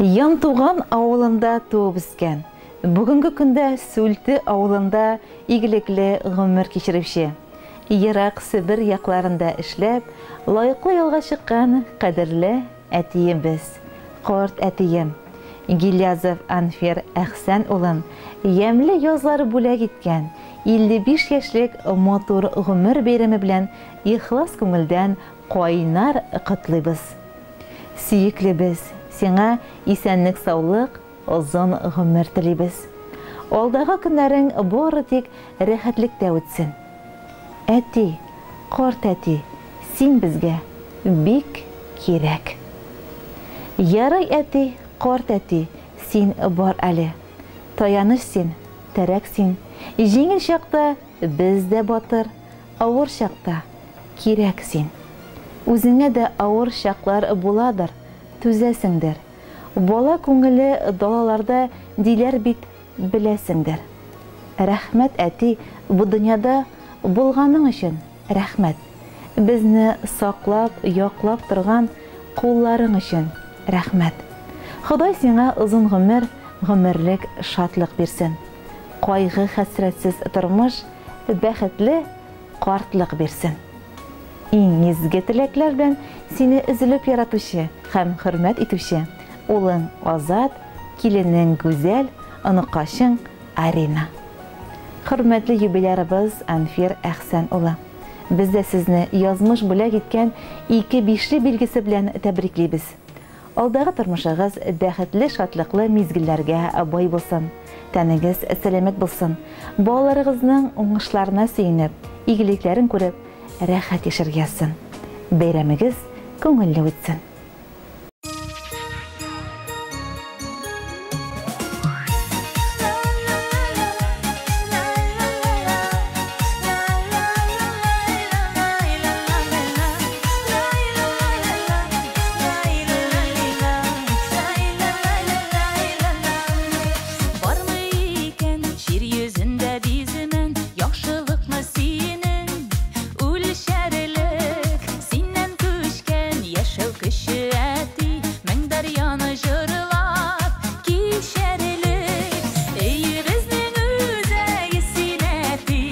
Янтуган авылында туып үскән, бүгенге көндә Сүлте авылында игелекле гомер кичерүче, ерак Себер якларында эшләп, лаеклы ялга чыккан кадерле әтиебез, карт әтием, Гилязов Анфер Әхсән улын ямьле язлар бүләк иткән 55 яшьлек матур гомер бәйрәме белән ихлас күңелдән кайнар котлыйбыз. Сөеклебез, сиңа исәнлек-саулык, озын гомер телибез. Алдагы көннәрең бары тик рәхәтлектә үтсен. Әти, карт әти, син безгә бик кирәк. Ярый, әти, карт әти, син бар әле. Таяныч син, терәк син. Җиңел чакта без дә батыр, авыр чакта кирәк син. Үзеңә дә авыр чаклар буладыр, түзәсеңдер. Бала күңеле далаларда диләр бит, беләсеңдер. Рәхмәт, әти, бу дөньяда булганың өчен рәхмәт. Безне саклап, яклап торган кулларың өчен рәхмәт. Ходай сиңа озын гомер, гомерлек шатлык бирсен. Кайгы-хәсрәтсез тормыш, бәхетле картлык бирсен. Иң изге теләкләр белән сине өзелеп яратучы һәм хөрмәт итүче улың Азат, киленең Гүзәл, оныкачың Арина. Хөрмәтле юбилярыбыз Анфир Әхсән улы! Без дә сезне язмыш бүләк иткән ике бишле билгесе белән тәбриклибез. Алдагы тормышыгыз бәхетле, шатлыклы мизгелләргә бай булсын. Тәнегез сәламәт булсын. Балаларыгызның уңышларына сөенеп, игелекләрен күреп, рәхәт яшәргә язсын. Бәйрәмегез күңелле үтсен. Бармы икән җир йөзендә биземен, яхшылыкны синең үлчәрлек, синнән күчкән яшәү көче, әти, мең дәрьяны җырлап кичәрлек. Өебезнең үзәге син, әти,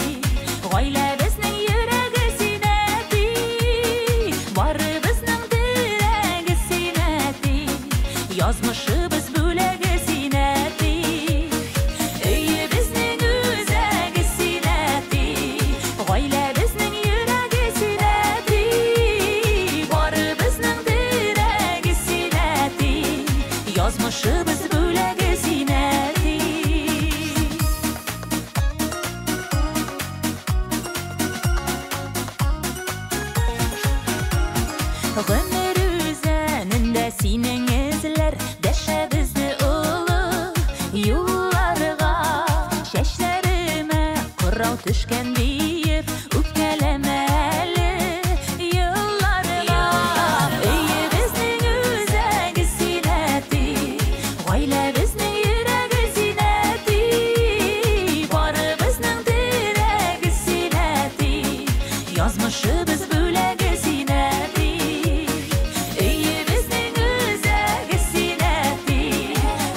гаиләбезнең йөрәге син, әти, барыбызның терәге син, әти, язмышыбыз бүләге син, әти. Өебезнең үзәге син, әти, гаиләбезнең йөрәге син, әти, барыбызның терәге син, әти, язмышыбыз бүләге син, әти. Гомер үзәнендә синең эзләр дәшә безне олы юлларга. Чәчләремә кырау төшкән диеп, үпкәләмә әле елларга. Өебезнең үзәге син, әти, гаиләбезнең йөрәге син, әти, барыбызның терәге син, әти, язмышыбыз бүләге син, әти. Өебезнең үзәге син, әти,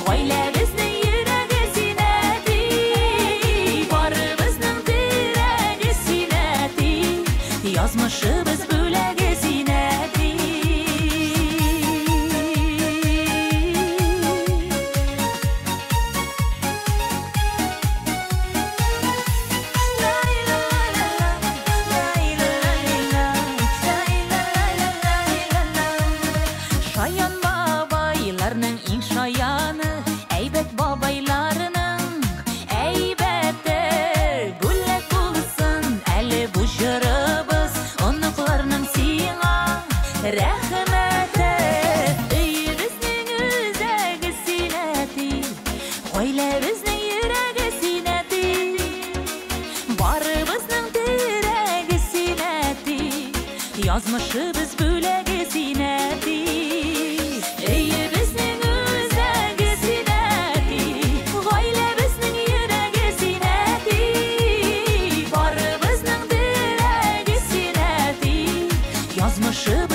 гаиләбезнең йөрәге син, әти, барыбызның терәге син, әти, язмышыбыз бүләге син, әти. Шаян бабайларның иң шаяны, әйбәт бабайларның әйбәте. Бүләк булсын әле бу җырыбыз, оныкларның сиңа рәхмәте. Өебезнең үзәге син, әти, гаиләбезнең йөрәге син, әти, барыбызның терәге син, әти, язмышыбыз бүләге син, әти. Өебезнең үзәге син, әти, гаиләбезнең йөрәге син, әти, барыбызның терәге син, әти, язмышыбыз